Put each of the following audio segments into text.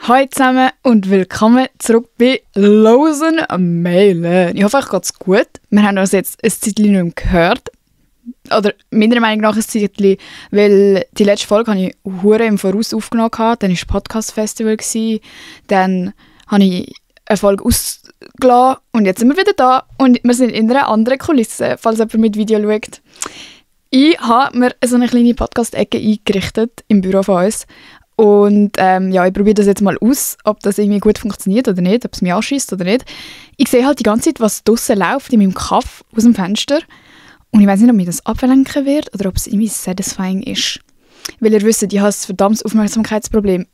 Hallo zusammen und willkommen zurück bei «Losen Mailen». Ich hoffe, euch geht's gut. Wir haben uns jetzt ein Zeitchen nicht mehr gehört. Oder meiner Meinung nach ein Zeitchen, weil die letzte Folge habe ich hure im Voraus aufgenommen. Dann war das Podcast-Festival. Dann habe ich eine Folge ausgelassen und jetzt sind wir wieder da. Und wir sind in einer anderen Kulisse, falls jemand mit Video schaut. Ich habe mir so eine kleine Podcast-Ecke eingerichtet im Büro von uns. Und ich probiere das jetzt mal aus, ob das irgendwie gut funktioniert oder nicht, ob es mich anschießt oder nicht. Ich sehe halt die ganze Zeit, was draussen läuft in meinem Kaff aus dem Fenster. Und ich weiß nicht, ob mich das ablenken wird oder ob es irgendwie satisfying ist. Weil ihr wisst, ich habe ein verdammtes Aufmerksamkeitsproblem.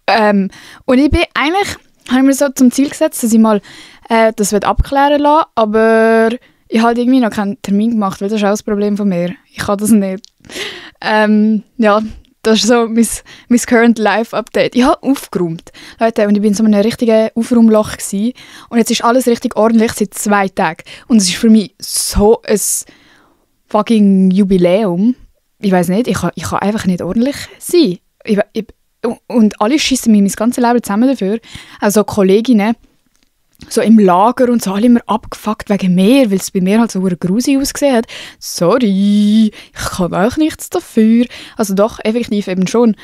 Und ich bin eigentlich, habe ich mir so zum Ziel gesetzt, dass ich mal das abklären lassen, aber ich habe irgendwie noch keinen Termin gemacht, weil das ist auch das Problem von mir. Ich kann das nicht. Das ist so mein Current Life Update. Ich habe aufgeräumt, Leute, und ich bin in so einem richtigen Aufraumloch gewesen. Und jetzt ist alles richtig ordentlich seit 2 Tagen. Und es ist für mich so ein fucking Jubiläum. Ich weiß nicht, ich kann einfach nicht ordentlich sein. Und alle schiessen mir mein ganzes Leben zusammen dafür. Also Kolleginnen, so im Lager und so, alle immer abgefuckt wegen mir, weil es bei mir halt so grusig ausgesehen hat. Sorry, ich kann auch nichts dafür. Also doch, effektiv eben schon.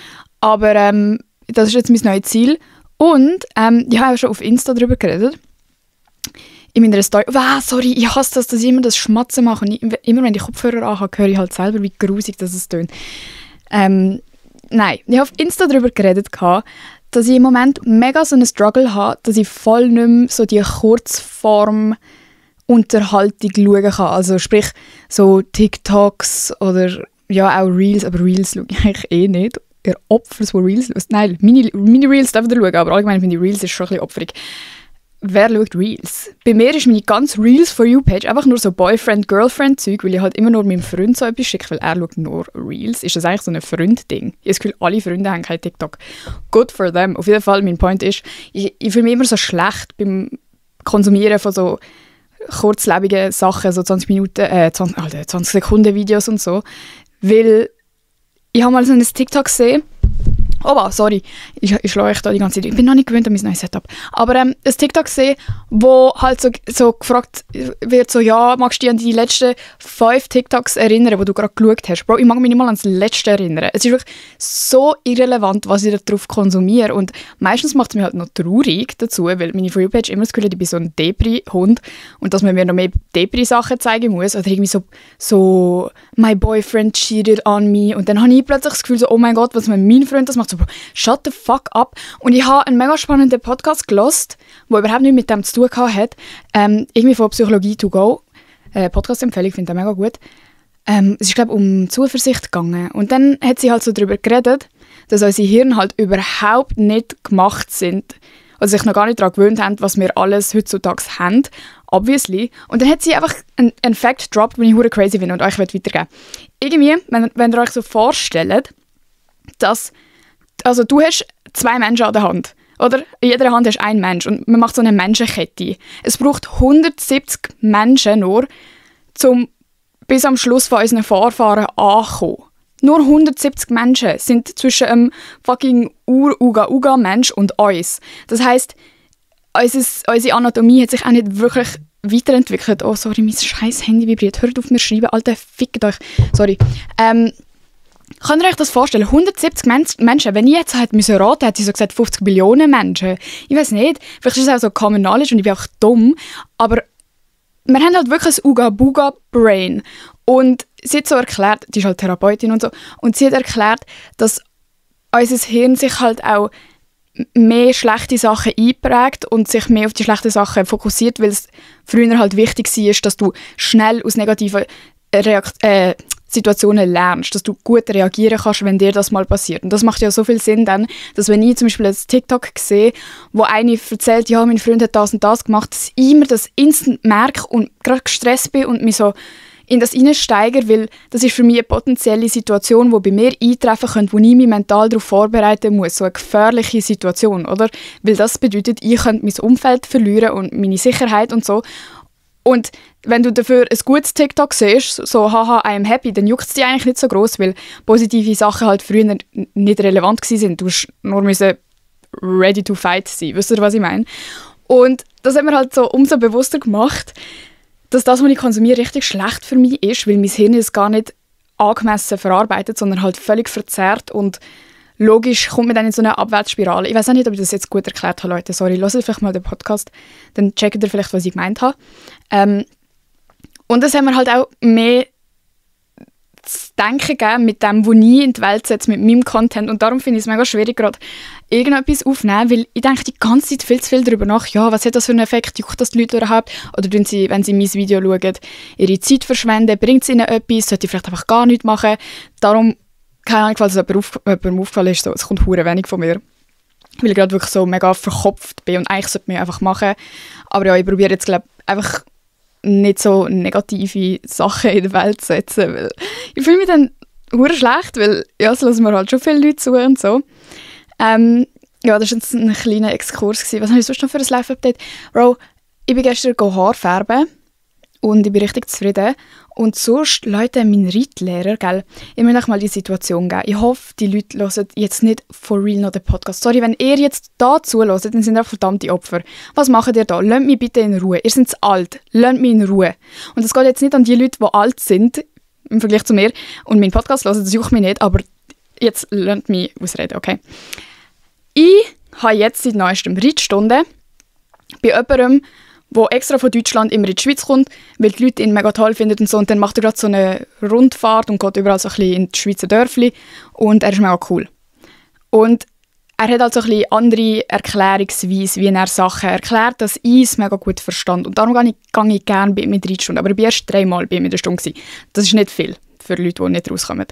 Aber das ist jetzt mein neues Ziel. Und ich habe ja schon auf Insta darüber geredet. In meiner Story. Sorry, ich hasse das, dass ich immer das Schmatzen mache. Und immer wenn ich Kopfhörer anhabe, höre ich halt selber, wie grusig das tönt. Nein, ich habe auf Insta darüber geredet, dass ich im Moment mega so einen Struggle habe, dass ich voll nicht mehr so die Kurzform-Unterhaltung schauen kann. Also sprich, so TikToks oder ja auch Reels, aber Reels schaue ich eigentlich eh nicht. Ihr Opfer, so Reels. Nein, Mini-Reels darf ich schauen, aber allgemein finde ich Reels ist schon ein bisschen opferig. Wer schaut Reels? Bei mir ist meine ganze Reels for You Page einfach nur so Boyfriend-Girlfriend-Zeug, weil ich halt immer nur meinem Freund so etwas schicke, weil er schaut nur Reels. Ist das eigentlich so ein Freund-Ding? Ich habe das Gefühl, alle Freunde haben kein TikTok. Good for them. Auf jeden Fall, mein Point ist, ich fühle mich immer so schlecht beim Konsumieren von so kurzlebigen Sachen, so 20 Sekunden Videos und so, weil ich habe mal so ein TikTok gesehen. Oh wow, sorry, ich schlage euch da die ganze Zeit. Ich bin noch nicht gewöhnt an mein neues Setup. Aber ein TikTok gesehen, wo halt so gefragt wird, so, ja, magst du dich an die letzten 5 TikToks erinnern, die du gerade geschaut hast? Bro, ich mag mich nicht mal an das letzte erinnern. Es ist wirklich so irrelevant, was ich darauf konsumiere. Und meistens macht es mich halt noch traurig dazu, weil meine For You-Page immer das Gefühl hat, ich bin so ein Depri-Hund und dass man mir noch mehr Depri-Sachen zeigen muss. Oder irgendwie so «My boyfriend cheated on me». Und dann habe ich plötzlich das Gefühl, so, oh mein Gott, was mein Freund das macht. So, Bro, shut the fuck up. Und ich habe einen mega spannenden Podcast gehört, der überhaupt nichts mit dem zu tun hatte. Irgendwie von Psychologie to go. Podcast-Empfehlung, finde ich mega gut. Es ist, glaube ich, um Zuversicht gegangen. Und dann hat sie halt so darüber geredet, dass unsere Hirne halt überhaupt nicht gemacht sind, also sich noch gar nicht daran gewöhnt haben, was wir alles heutzutage haben. Obviously. Und dann hat sie einfach einen Fact gedroppt, den ich hure crazy finde und euch weitergeben. Irgendwie, wenn ihr euch so vorstellt, dass also du hast 2 Menschen an der Hand, oder? In jeder Hand hast du einen Mensch und man macht so eine Menschenkette. Es braucht 170 Menschen nur, um bis am Schluss von unseren Vorfahren anzukommen. Nur 170 Menschen sind zwischen einem fucking Ur-Uga-Uga-Mensch und uns. Das heisst, unsere Anatomie hat sich auch nicht wirklich weiterentwickelt. Oh, sorry, mein scheiß Handy vibriert. Hört auf mir schreiben, Alter, fickt euch. Sorry. Könnt ihr euch das vorstellen? 170 Menschen. Wenn ich jetzt raten müssen, hätte ich so gesagt 50 Billionen Menschen. Ich weiß nicht. Vielleicht ist es auch so Common Knowledge und ich bin auch dumm. Aber wir haben halt wirklich ein Uga-Buga-Brain. Und sie hat so erklärt, die ist halt Therapeutin und so, und sie hat erklärt, dass unser Hirn sich halt auch mehr schlechte Sachen einprägt und sich mehr auf die schlechten Sachen fokussiert, weil es früher halt wichtig war, dass du schnell aus negativen Situationen lernst, dass du gut reagieren kannst, wenn dir das mal passiert. Und das macht ja so viel Sinn dann, dass wenn ich zum Beispiel ein TikTok sehe, wo eine erzählt, ja, mein Freund hat das und das gemacht, dass ich immer das instant merke und gerade gestresst bin und mich so in das hineinsteigere, weil das ist für mich eine potenzielle Situation, die bei mir eintreffen könnte, wo ich mich mental darauf vorbereiten muss. So eine gefährliche Situation, oder? Weil das bedeutet, ich könnte mein Umfeld verlieren und meine Sicherheit und so. Und wenn du dafür ein gutes TikTok siehst, so «Haha, I am happy», dann juckt es dich eigentlich nicht so gross, weil positive Sachen halt früher nicht relevant waren. Du musst nur ready to fight sein. Wisst ihr, was ich meine? Und das hat mir halt so umso bewusster gemacht, dass das, was ich konsumiere, richtig schlecht für mich ist, weil mein Hirn es gar nicht angemessen verarbeitet, sondern halt völlig verzerrt und logisch kommt man dann in so eine Abwärtsspirale. Ich weiß auch nicht, ob ich das jetzt gut erklärt habe, Leute. Sorry, hört vielleicht mal den Podcast, dann checkt ihr vielleicht, was ich gemeint habe. Und das haben wir halt auch mehr zu denken gegeben mit dem, was ich in die Welt setze, mit meinem Content. Und darum finde ich es mega schwierig, gerade irgendetwas aufzunehmen, weil ich denke die ganze Zeit viel zu viel darüber nach, ja, was hat das für einen Effekt, juckt das die Leute überhaupt? Oder tun sie, wenn sie mein Video schauen, ihre Zeit verschwenden, bringt es ihnen etwas, sollte ich vielleicht einfach gar nichts machen? Darum, keine Ahnung, falls es jemandem aufgefallen ist, so, es kommt verdammt wenig von mir. Weil ich gerade wirklich so mega verkopft bin und eigentlich sollte ich einfach machen. Aber ja, ich probiere jetzt, glaube ich, einfach nicht so negative Sachen in die Welt zu setzen, weil ich fühle mich dann verdammt schlecht, weil ja, es hören mir halt schon viele Leute zu und so. Ja, das war jetzt ein kleiner Exkurs gewesen. Was habe ich sonst noch für ein Live-Update? Bro, ich bin gestern Haar färben und ich bin richtig zufrieden. Und sonst, Leute, mein Reitlehrer, gell, ich möchte euch mal die Situation geben. Ich hoffe, die Leute hören jetzt nicht for real noch den Podcast. Sorry, wenn ihr jetzt da zuhört, dann sind ihr verdammte Opfer. Was macht ihr da? Lasst mich bitte in Ruhe. Ihr seid zu alt. Lasst mich in Ruhe. Und das geht jetzt nicht an die Leute, die alt sind, im Vergleich zu mir, und meinen Podcast hören, das juckt mich nicht, aber jetzt lasst mich ausreden, okay? Ich habe jetzt seit neuestem Reitstunden bei jemandem, der extra von Deutschland immer in die Schweiz kommt, weil die Leute ihn mega toll finden und so. Und dann macht er gerade so eine Rundfahrt und geht überall so ein bisschen in die Schweizer Dörfli. Und er ist mega cool. Und er hat also ein bisschen andere Erklärungsweise, wie er Sachen erklärt, dass ich es mega gut verstand. Und darum gehe ich gerne mit Reitstunden. Aber ich war erst 3 Mal bei ihm in der Stunde. Das ist nicht viel für Leute, die nicht rauskommen.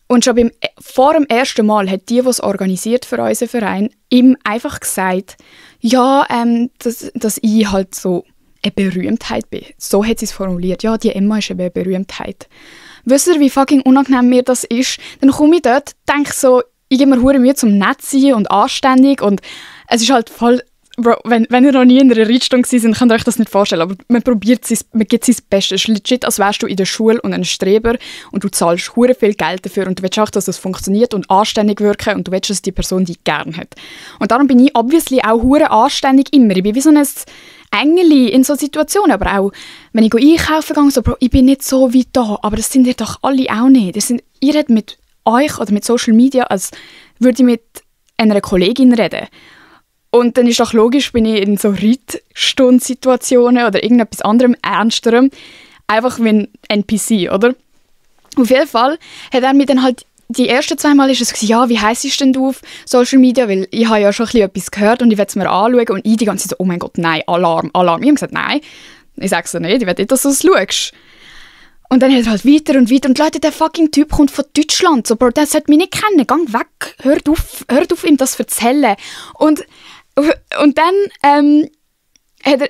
Und schon vor dem ersten Mal hat die es organisiert für unseren Verein, ihm einfach gesagt, ja, dass ich halt so eine Berühmtheit bin. So hat sie es formuliert. Ja, die Emma ist eine Berühmtheit. Wisst ihr, wie fucking unangenehm mir das ist? Dann komme ich dort, denke so, ich gebe mir hure Mühe zum nett sein und anständig und es ist halt voll... Bro, wenn ihr noch nie in einer Reitstunde seid, könnt ihr euch das nicht vorstellen, aber man gibt sein Bestes. Es ist legit, als wärst du in der Schule und ein Streber und du zahlst hure viel Geld dafür und du willst auch, dass das funktioniert und anständig wirken und du willst, dass die Person dich gerne hat. Und darum bin ich obviously auch hure anständig immer. Ich bin wie so ein Engel in so Situationen, aber auch, wenn ich einkaufen gehe, so, Bro, ich bin nicht so weit da, aber das sind ihr doch alle auch nicht. Ihr redet mit euch oder mit Social Media, als würde ich mit einer Kollegin reden. Und dann ist doch logisch, bin ich in so Reitstundsituationen oder irgendetwas anderem, ernsterem, einfach wie ein NPC, oder? Auf jeden Fall hat er mir dann halt, die ersten 2 Mal ist es gesagt, ja, wie heisst denn du auf Social Media? Weil ich habe ja schon etwas gehört und ich will es mir anschauen. Und ich die ganze Zeit so, oh mein Gott, nein, Alarm, Alarm. Ich habe gesagt, nein, ich sage es dir nicht, ich will nicht, dass du es schaust. Und dann hat er halt weiter und weiter. Und Leute, der fucking Typ kommt von Deutschland. So, Bro, der sollte mich nicht kennen. Geh weg. Hört auf, ihm das zu erzählen. Und dann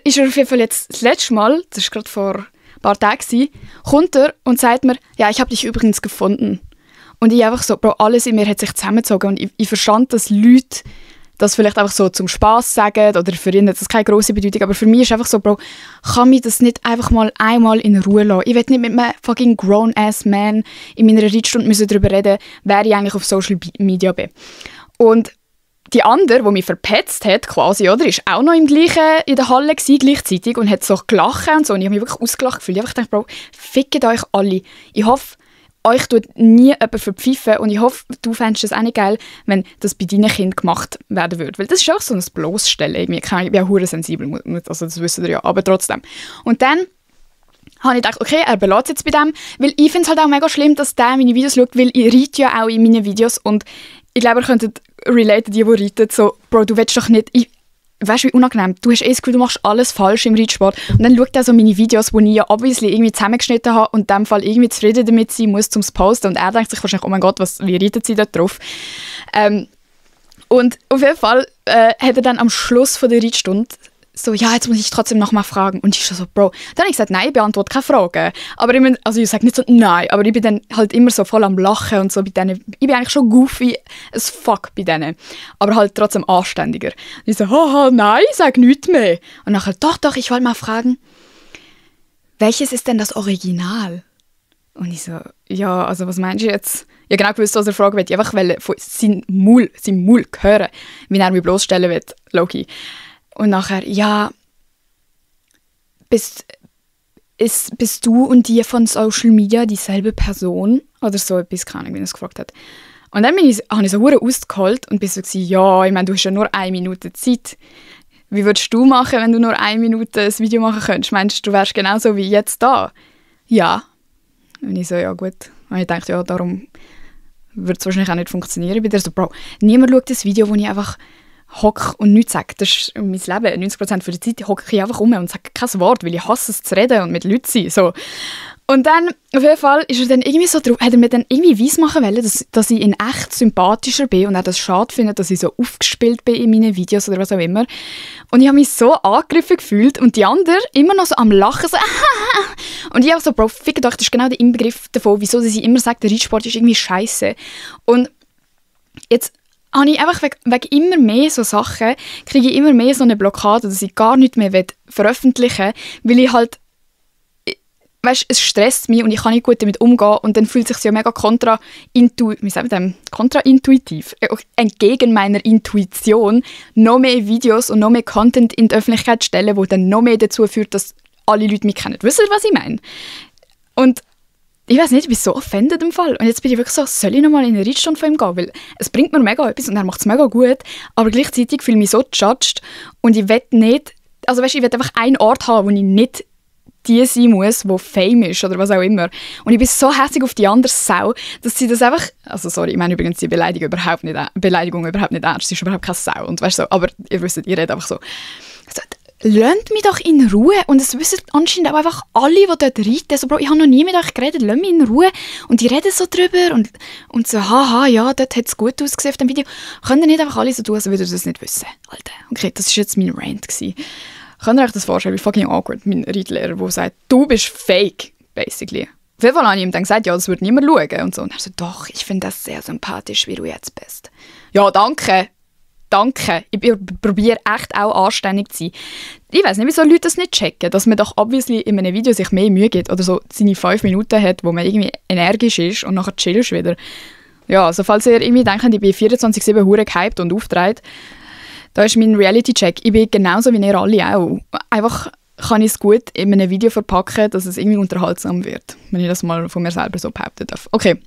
ist er auf jeden Fall jetzt das letzte Mal, das war gerade vor ein paar Tagen, kommt er und sagt mir, ja, ich habe dich übrigens gefunden. Und ich einfach so, Bro, alles in mir hat sich zusammengezogen. Und ich verstand, dass Leute das vielleicht einfach so zum Spass sagen oder für ihn hat das keine grosse Bedeutung. Aber für mich ist einfach so, Bro, kann mich das nicht einfach mal einmal in Ruhe lassen? Ich will nicht mit einem fucking grown-ass-man in meiner Reitstunde darüber reden, wer ich eigentlich auf Social Media bin. Und die andere, die mich verpetzt hat, quasi, oder, ist auch noch in der Halle gewesen, gleichzeitig und hat so gelacht und so. Und ich habe mich wirklich ausgelacht gefühlt. Ich habe gedacht, Bro, fickt euch alle. Ich hoffe, euch tut nie jemand verpfeifen und ich hoffe, du fändest es auch nicht geil, wenn das bei deinen Kindern gemacht werden würde. Weil das ist auch so ein Bloßstellen. Ich bin auch hure sensibel, also das wisst ihr ja, aber trotzdem. Und dann habe ich gedacht, okay, er belässt jetzt bei dem, weil ich finde es halt auch mega schlimm, dass der meine Videos schaut, weil ich reite ja auch in meinen Videos und ich glaube, ihr könntet relaten, die reiten, so, Bro, du willst doch nicht, weißt du, wie unangenehm, du hast das Gefühl, du machst alles falsch im Reitsport und dann schaut er so meine Videos, die ich ja obviously irgendwie zusammengeschnitten habe und in dem Fall irgendwie zufrieden damit sein muss, zum Posten und er denkt sich wahrscheinlich, oh mein Gott, wie reitet sie da drauf? Und auf jeden Fall hat er dann am Schluss von der Reitstunde so, ja, jetzt muss ich trotzdem noch mal fragen. Und ich so, Bro, dann habe ich gesagt, nein, ich beantworte keine Fragen. Aber ich sage nicht so, nein, aber ich bin dann halt immer so voll am Lachen und so bei denen. Ich bin eigentlich schon goofy as fuck bei denen. Aber halt trotzdem anständiger. Und ich so, haha, nein, ich sage nichts mehr. Und nachher, doch, ich wollte mal fragen, welches ist denn das Original? Und ich so, ja, also was meinst du jetzt? Ich habe genau gewusst, was er fragen will. Ich einfach von seinem Maul hören, wie er mich bloßstellen will, Loki. Und nachher, ja, bist du und die von Social Media dieselbe Person? Oder so etwas, keine Ahnung, wie er es gefragt hat. Und dann habe ich so verdammt ausgeholt und bin so gewesen, ja, ich meine, du hast ja nur 1 Minute Zeit. Wie würdest du machen, wenn du nur 1 Minute ein Video machen könntest? Meinst du, du wärst genauso wie jetzt da? Ja. Und ich so, ja gut. Und ich dachte, ja, darum wird es wahrscheinlich auch nicht funktionieren. Bei der so, Bro, niemand schaut das Video, wo ich einfach hocke und nichts sage. Das ist mein Leben. 90% der Zeit hocke ich einfach und sage kein Wort, weil ich hasse es zu reden und mit Leuten zu sein. So. Und dann, auf jeden Fall, ist er dann irgendwie so drauf, hat er mir dann irgendwie weismachen wollen, dass ich in echt sympathischer bin und auch das schade finde, dass ich so aufgespielt bin in meinen Videos oder was auch immer. Und ich habe mich so angegriffen gefühlt und die anderen immer noch so am Lachen, so und ich auch so, Bro, fickt euch, das ist genau der Inbegriff davon, wieso sie immer sagt, der Reitsport ist irgendwie scheiße. Und jetzt habe ich einfach wegen immer mehr so Sachen, kriege ich immer mehr so eine Blockade, dass ich gar nicht mehr veröffentlichen will, weil ich halt, weißt, es stresst mich und ich kann nicht gut damit umgehen und dann fühlt es sich ja mega kontraintuitiv, entgegen meiner Intuition, noch mehr Videos und noch mehr Content in die Öffentlichkeit stellen, wo dann noch mehr dazu führt, dass alle Leute mich kennen. Wisst ihr, was ich meine? Und ich weiß nicht, ich bin so offended im Fall. Und jetzt bin ich wirklich so, soll ich nochmal in eine Reitstunde von ihm gehen? Weil es bringt mir mega etwas und er macht es mega gut. Aber gleichzeitig fühle ich mich so judged und ich will nicht, also weißt, ich will einfach einen Ort haben, wo ich nicht die sein muss, die Fame ist oder was auch immer. Und ich bin so hässlich auf die andere Sau, dass sie das einfach, also sorry, ich meine übrigens die Beleidigung überhaupt nicht ernst, sie ist überhaupt keine Sau. Und weißt so, aber ihr wisst, ihr redet einfach so. Lasst mich doch in Ruhe. Und es wissen anscheinend auch einfach alle, die dort reiten. So, Bro, ich habe noch nie mit euch geredet, lasst mich in Ruhe. Und die reden so drüber und so, haha, ja, dort hat es gut ausgesehen auf dem Video. Könnt ihr nicht einfach alle so tun, als würdet ihr das nicht wissen? Alter, okay, das war jetzt mein Rant gewesen. Könnt ihr euch das vorstellen, wie fucking awkward, mein Reitlehrer, der sagt, du bist fake, basically. Auf jeden Fall habe ich ihm dann gesagt, ja, das würde niemand schauen. Und so. Und er so, doch, ich finde das sehr sympathisch, wie du jetzt bist. Ja, danke. Ich probiere echt auch anständig zu sein. Ich weiss nicht, wieso Leute das nicht checken, dass man doch obviously in einem Video sich mehr Mühe gibt oder so seine 5 Minuten hat, wo man irgendwie energisch ist und nachher chillst wieder. Ja, also falls ihr irgendwie denkt, ich bin 24/7 hure gehypt und aufgetragen, da ist mein Reality-Check. Ich bin genauso wie ihr alle auch. Einfach kann ich es gut in einem Video verpacken, dass es irgendwie unterhaltsam wird, wenn ich das mal von mir selber so behaupten darf. Okay,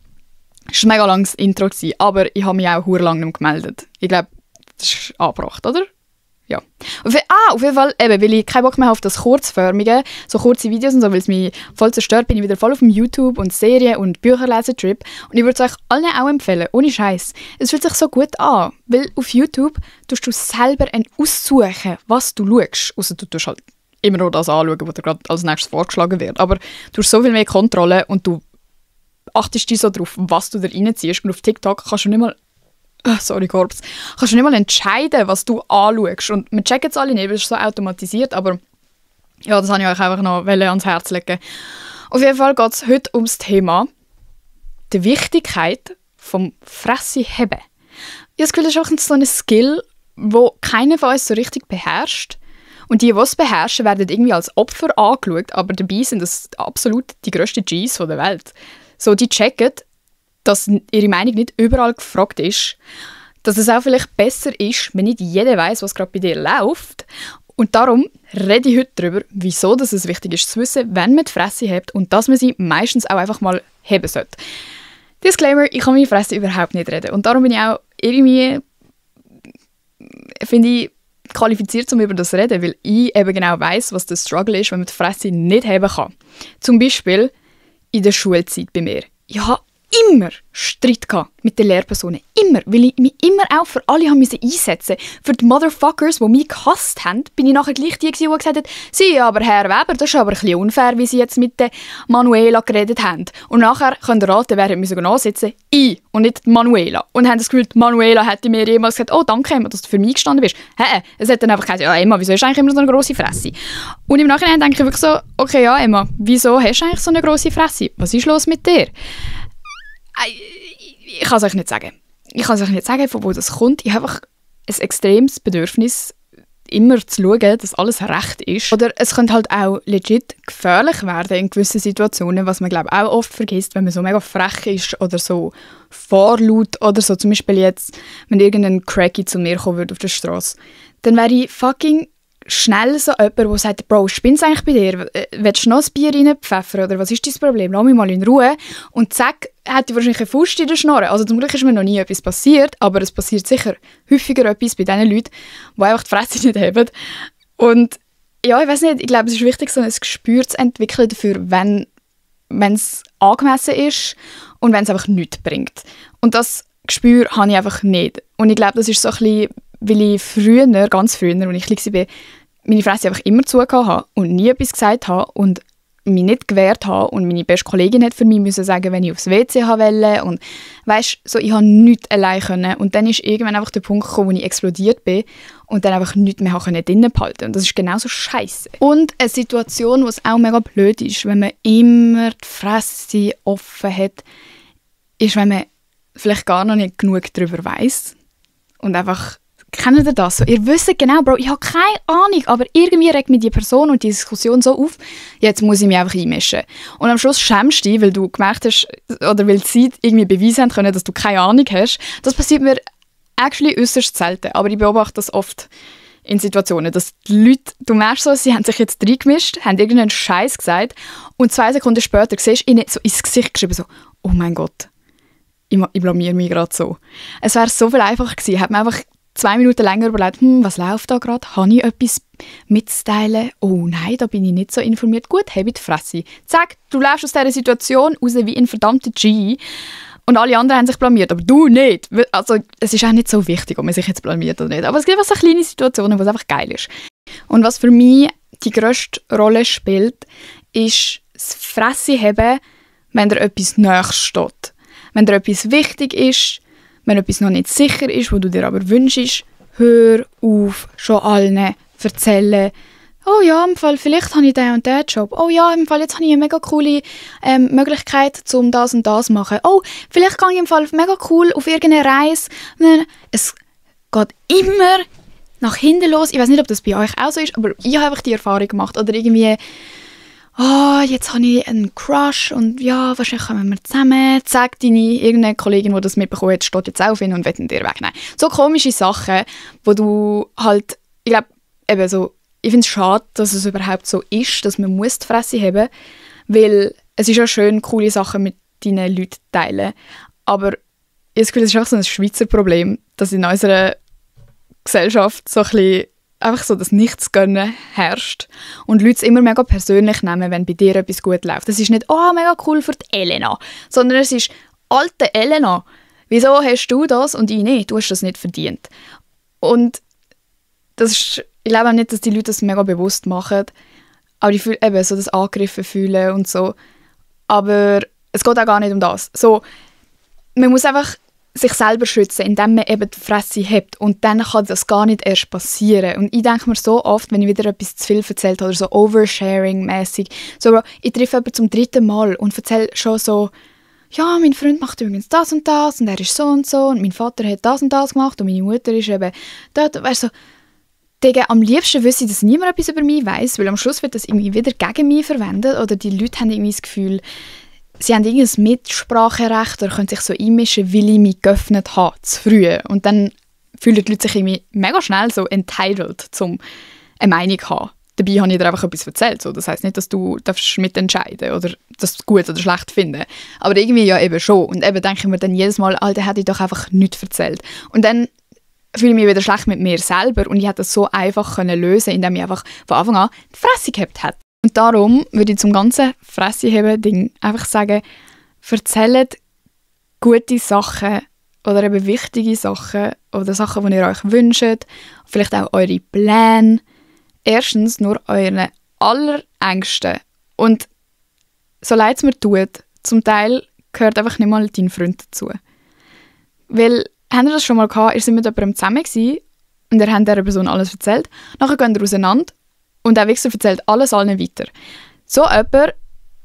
das war ein mega langes Intro, aber ich habe mich auch hure lang nicht gemeldet. Ich glaube, das ist angebracht, oder? Ja. Auf jeden Fall, eben, weil ich keinen Bock mehr habe auf das Kurzförmige, so kurze Videos und so, weil es mich voll zerstört, bin ich wieder voll auf dem YouTube- und Serien- und Bücherlesen-Trip. Und ich würde es euch allen auch empfehlen, ohne Scheiß. Es fühlt sich so gut an, weil auf YouTube tust du selber aussuchen, was du schaust. Ausser du tust halt immer nur das anschauen, was dir gerade als nächstes vorgeschlagen wird. Aber du hast so viel mehr Kontrolle und du achtest dich so darauf, was du da reinziehst. Und auf TikTok kannst du nicht mal kannst du nicht mal entscheiden, was du anschaust. Und wir checken es alle nicht, weil es ist so automatisiert, aber ja, das wollte ich euch einfach noch ans Herz legen. Auf jeden Fall geht es heute ums Thema die Wichtigkeit vom Fresse heben. Ich habe das Gefühl, das ist auch so ein Skill, den keiner von uns so richtig beherrscht. Und die es beherrschen, werden irgendwie als Opfer angeschaut, aber dabei sind das absolut die grössten Gs der Welt. So, die checken, dass ihre Meinung nicht überall gefragt ist, dass es auch vielleicht besser ist, wenn nicht jeder weiß, was gerade bei dir läuft. Und darum rede ich heute darüber, wieso dass es wichtig ist zu wissen, wenn man die Fresse hebt und dass man sie meistens auch einfach mal heben sollte. Disclaimer, ich kann meine Fresse überhaupt nicht reden. Und darum bin ich auch irgendwie, finde ich, qualifiziert, um über das zu reden, weil ich eben genau weiss, was der Struggle ist, wenn man die Fresse nicht heben kann. Zum Beispiel in der Schulzeit bei mir. Ich habe immer Streit mit den Lehrpersonen. Immer. Weil ich mich immer auch für alle einsetzen musste. Für die Motherfuckers, die mich gehasst haben, bin ich nachher gleich die, die gesagt hat, «Sie, aber Herr Weber, das ist aber ein bisschen unfair, wie Sie jetzt mit der Manuela geredet haben.» Und nachher könnt ihr raten, wer mir sogar nachsitzen? Ich und nicht die Manuela. Und haben das Gefühl, die Manuela hätte mir jemals gesagt, «Oh, danke Emma, dass du für mich gestanden bist.» Es hat dann einfach gesagt, «Ja Emma, wieso hast du eigentlich immer so eine grosse Fresse?» Und im Nachhinein denke ich wirklich so, «Okay, ja Emma, wieso hast du eigentlich so eine grosse Fresse? Was ist los mit dir?» Ich kann es euch nicht sagen. Ich kann es euch nicht sagen, von wo das kommt. Ich habe einfach ein extremes Bedürfnis, immer zu schauen, dass alles recht ist. Oder es könnte halt auch legit gefährlich werden in gewissen Situationen, was man glaube auch oft vergisst, wenn man so mega frech ist oder so vorlaut oder so. Zum Beispiel jetzt, wenn irgendein Cracky zu mir kommen würde auf der Straße, dann wäre ich fucking schnell so jemand, der sagt, Bro, spinnst du eigentlich bei dir? Willst du noch ein Bier reinpfeffern oder was ist dein Problem? Lass mich mal in Ruhe. Und zack, hat ich wahrscheinlich eine Faust in der Schnorre. Also zum Glück ist mir noch nie etwas passiert, aber es passiert sicher häufiger etwas bei diesen Leuten, die einfach die Fresse nicht haben. Und ja, ich weiß nicht, ich glaube, es ist wichtig, so ein Gespür zu entwickeln dafür, wenn es angemessen ist und wenn es einfach nichts bringt. Und das Gespür habe ich einfach nicht. Und ich glaube, das ist so ein bisschen, weil ich früher, ganz früher, als ich klein war, meine Fresse einfach immer zugehört habe und nie etwas gesagt habe und mich nicht gewehrt habe und meine beste Kollegin hat für mich müssen sagen, wenn ich aufs WC wollte und weisst, so, ich konnte nichts allein können und dann ist irgendwann einfach der Punkt gekommen, wo ich explodiert bin und dann einfach nichts mehr drinnen behalten und das ist genauso scheiße. Und eine Situation, wo es auch mega blöd ist, wenn man immer die Fresse offen hat, ist, wenn man vielleicht gar noch nicht genug darüber weiss und einfach. Kennt ihr das? So, ihr wisst genau, Bro, ich habe keine Ahnung, aber irgendwie regt mich die Person und die Diskussion so auf, jetzt muss ich mich einfach einmischen. Und am Schluss schämst du dich, weil du gemerkt hast, oder weil die Zeit irgendwie beweisen haben können, dass du keine Ahnung hast. Das passiert mir actually äußerst selten, aber ich beobachte das oft in Situationen, dass die Leute, du merkst so, sie haben sich jetzt reingemischt, haben irgendeinen Scheiß gesagt und 2 Sekunden später siehst du ihnen so ins Gesicht geschrieben, so, oh mein Gott, ich blamiere mich gerade so. Es wäre so viel einfacher gewesen, hat man einfach 2 Minuten länger überlegt, was läuft da gerade? Habe ich etwas mitzuteilen? Oh nein, da bin ich nicht so informiert. Gut, habe ich die Fresse. Zack, du läufst aus dieser Situation raus wie ein verdammter G. Und alle anderen haben sich blamiert, aber du nicht. Also, es ist auch nicht so wichtig, ob man sich jetzt blamiert oder nicht. Aber es gibt einfach so kleine Situationen, wo es einfach geil ist. Und was für mich die grösste Rolle spielt, ist das Fresse haben, wenn dir etwas näher steht. Wenn dir etwas wichtig ist, wenn etwas noch nicht sicher ist, wo du dir aber wünschst, hör auf, schon allen erzählen, oh ja, im Fall, vielleicht habe ich den und den Job. Oh ja, im Fall, jetzt habe ich eine mega coole Möglichkeit, um das und das zu machen. Oh, vielleicht gehe ich im Fall mega cool auf irgendeine Reise. Es geht immer nach hinten los. Ich weiß nicht, ob das bei euch auch so ist, aber ich habe einfach die Erfahrung gemacht. Oder irgendwie, jetzt habe ich einen Crush und ja, wahrscheinlich kommen wir zusammen. Zack, irgendeine Kollegin, die das mitbekommen hat, steht jetzt auf ihn und will ihn dir wegnehmen. So komische Sachen, wo du halt, ich glaube, eben so, ich finde es schade, dass es überhaupt so ist, dass man muss die Fresse haben, weil es ist ja schön, coole Sachen mit deinen Leuten teilen, aber ich habe das Gefühl, es ist einfach so ein Schweizer Problem, dass in unserer Gesellschaft so ein bisschen einfach so das Nichtsgönnen herrscht und Leute es immer mega persönlich nehmen, wenn bei dir etwas gut läuft. Das ist nicht, oh, mega cool für die Elena, sondern es ist, alte Elena, wieso hast du das und ich nicht? Du hast das nicht verdient. Und das ist, ich glaube auch nicht, dass die Leute das mega bewusst machen, aber die fühlen eben so das Angegriffen fühlen und so. Aber es geht auch gar nicht um das. So, man muss einfach sich selber schützen, indem man eben die Fresse hebt. Und dann kann das gar nicht erst passieren. Und ich denke mir so oft, wenn ich wieder etwas zu viel erzählt habe, oder so Oversharing-mäßig, so, Bro, ich treffe jemanden zum 3. Mal und erzähle schon so, ja, mein Freund macht übrigens das und er ist so und mein Vater hat das und das gemacht und meine Mutter ist eben dort. Weißt du, so, Digga, am liebsten wüsste ich, dass niemand etwas über mich weiss, weil am Schluss wird das irgendwie wieder gegen mich verwendet oder die Leute haben irgendwie das Gefühl, sie haben irgendein Mitspracherecht oder können sich so einmischen, weil ich mich geöffnet habe, zu früh. Und dann fühlen die Leute sich irgendwie mega schnell so entitled, um eine Meinung zu haben. Dabei habe ich dir einfach etwas erzählt. So. Das heisst nicht, dass du mitentscheiden oder das gut oder schlecht finden. Aber irgendwie ja eben schon. Und eben denke ich mir dann jedes Mal, Alter, hätte ich doch einfach nichts erzählt. Und dann fühle ich mich wieder schlecht mit mir selber und ich hätte das so einfach lösen, indem ich einfach von Anfang an die Fresse gehabt hätte. Und darum würde ich zum ganzen Fresse-Heben-Ding einfach sagen, erzählt gute Sachen oder eben wichtige Sachen oder Sachen, die ihr euch wünscht, vielleicht auch eure Pläne. Erstens nur euren Allerengsten. Und so leid es mir tut, zum Teil gehört einfach nicht mal dein Freund dazu. Weil, habt ihr das schon mal gehabt, ihr seid mit jemandem zusammen gewesen und ihr habt dieser Person alles erzählt, nachher geht ihr auseinander und der Wichser erzählt alles allen weiter. So jemand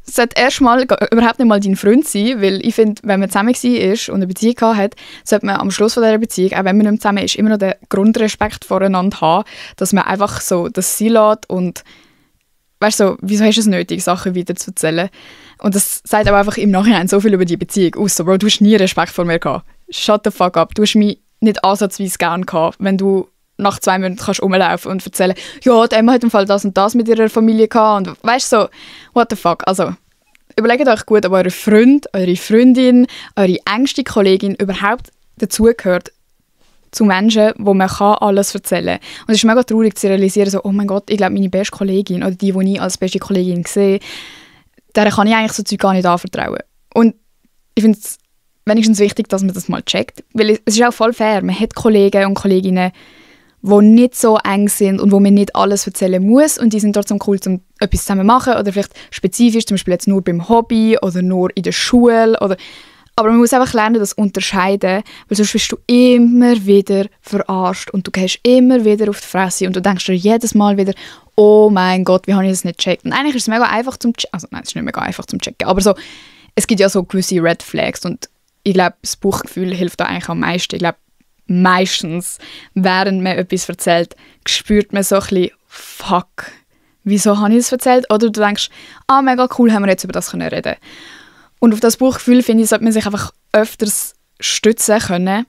es sollte erstmal überhaupt nicht mal dein Freund sein, weil ich finde, wenn man zusammen war und eine Beziehung hat, sollte man am Schluss von dieser Beziehung, auch wenn man nicht mehr zusammen ist, immer noch den Grundrespekt voreinander haben, dass man einfach so das sein lässt und weißt du, so, wieso hast du es nötig, Sachen wieder zu erzählen? Und das sagt aber einfach im Nachhinein so viel über die Beziehung aus. So, Bro, du hast nie Respekt vor mir gehabt. Shut the fuck up. Du hast mich nicht ansatzweise gern gehabt, wenn du nach 2 Monaten kannst rumlaufen und erzählen, ja, die Emma hat im Fall das und das mit ihrer Familie gehabt. Und weißt du, so, what the fuck. Also, überlegt euch gut, ob euer Freund, eure Freundin, eure engste Kollegin überhaupt dazugehört zu Menschen, wo man alles erzählen kann. Und es ist mega traurig zu realisieren, so, oh mein Gott, ich glaube, meine beste Kollegin oder die ich als beste Kollegin sehe, der kann ich eigentlich so Zeug gar nicht anvertrauen. Und ich finde es wenigstens wichtig, dass man das mal checkt. Weil es ist auch voll fair. Man hat Kollegen und Kolleginnen, die nicht so eng sind und wo man nicht alles erzählen muss und die sind trotzdem cool, um etwas zusammen zu machen oder vielleicht spezifisch, zum Beispiel jetzt nur beim Hobby oder nur in der Schule. Aber man muss einfach lernen, das unterscheiden, weil sonst wirst du immer wieder verarscht und du gehst immer wieder auf die Fresse und du denkst dir jedes Mal wieder, oh mein Gott, wie habe ich das nicht gecheckt? Und eigentlich ist es mega einfach zum checken, also nein, es ist nicht mega einfach zum checken, aber so, es gibt ja so gewisse Red Flags und ich glaube, das Bauchgefühl hilft da eigentlich am meisten. Ich glaube, meistens, während man etwas erzählt, spürt man so ein bisschen, fuck, wieso habe ich das erzählt? Oder du denkst, mega cool, haben wir jetzt über das reden können. Und auf das Bauchgefühl, finde ich, sollte man sich einfach öfters stützen können.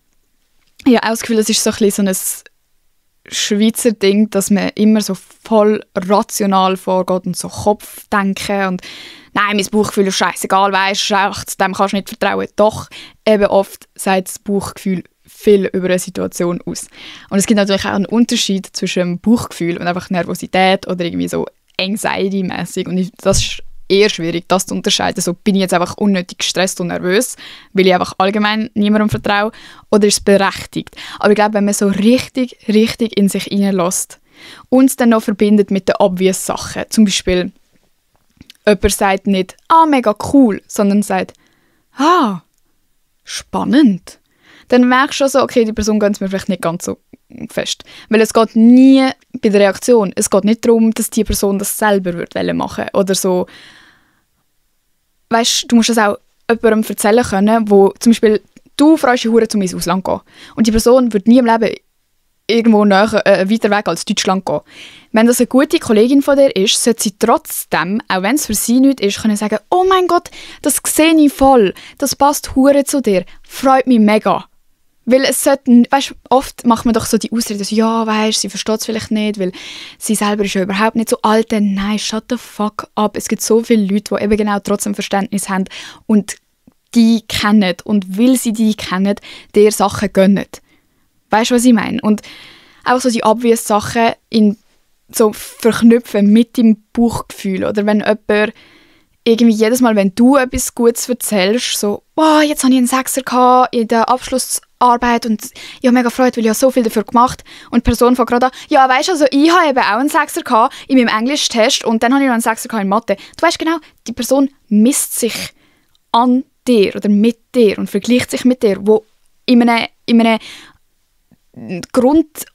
Ich habe auch das Gefühl, das ist so ein bisschen so ein Schweizer Ding, dass man immer so voll rational vorgeht und so Kopfdenken und nein, mein Bauchgefühl ist scheißegal, weisst du, dem kannst du nicht vertrauen. Doch, eben oft sagt das Bauchgefühl viel über eine Situation aus. Und es gibt natürlich auch einen Unterschied zwischen dem Bauchgefühl und einfach Nervosität oder irgendwie so Anxiety-mäßig. Und das ist eher schwierig, das zu unterscheiden. So, bin ich jetzt einfach unnötig gestresst und nervös, weil ich einfach allgemein niemandem vertraue, oder ist es berechtigt? Aber ich glaube, wenn man so richtig in sich hineinlässt und es dann noch verbindet mit den obvious Sachen, zum Beispiel jemand sagt nicht, mega cool, sondern sagt, spannend. Dann merkst du schon so, okay, die Person gönnt es mir vielleicht nicht ganz so fest. Weil es geht nie bei der Reaktion, es geht nicht darum, dass die Person das selber machen würde oder so. Weißt, du musst das auch jemandem erzählen können, wo zum Beispiel, du freust dich zum ins Ausland gehen und die Person wird nie im Leben irgendwo weiter weg als Deutschland gehen. Wenn das eine gute Kollegin von dir ist, sollte sie trotzdem, auch wenn es für sie nicht ist, können sagen, oh mein Gott, das sehe ich voll, das passt hure zu dir, freut mich mega. Weil es sollte, weißt, oft macht man doch so die Ausrede, so, ja, weißt, sie versteht es vielleicht nicht, weil sie selber ist ja überhaupt nicht so alt. Nein, shut the fuck up. Es gibt so viele Leute, die eben genau trotzdem Verständnis haben und die kennen und weil sie die kennen, dir Sachen gönnen. Weißt du, was ich meine? Und auch so die obvious Sachen so verknüpfen mit dem Bauchgefühl. Oder wenn jemand irgendwie jedes Mal, wenn du etwas Gutes erzählst, so, wow, jetzt habe ich einen Sechser gehabt in der Abschlussarbeit und ich habe mega gefreut, weil ich so viel dafür gemacht habe. Und die Person fängt gerade an, ja, weißt du, also ich habe eben auch einen Sechser gehabt in meinem Englisch-Test und dann habe ich noch einen Sechser gehabt in Mathe. Du weißt genau, die Person misst sich an dir oder mit dir und vergleicht sich mit dir, wo in einem Grundort,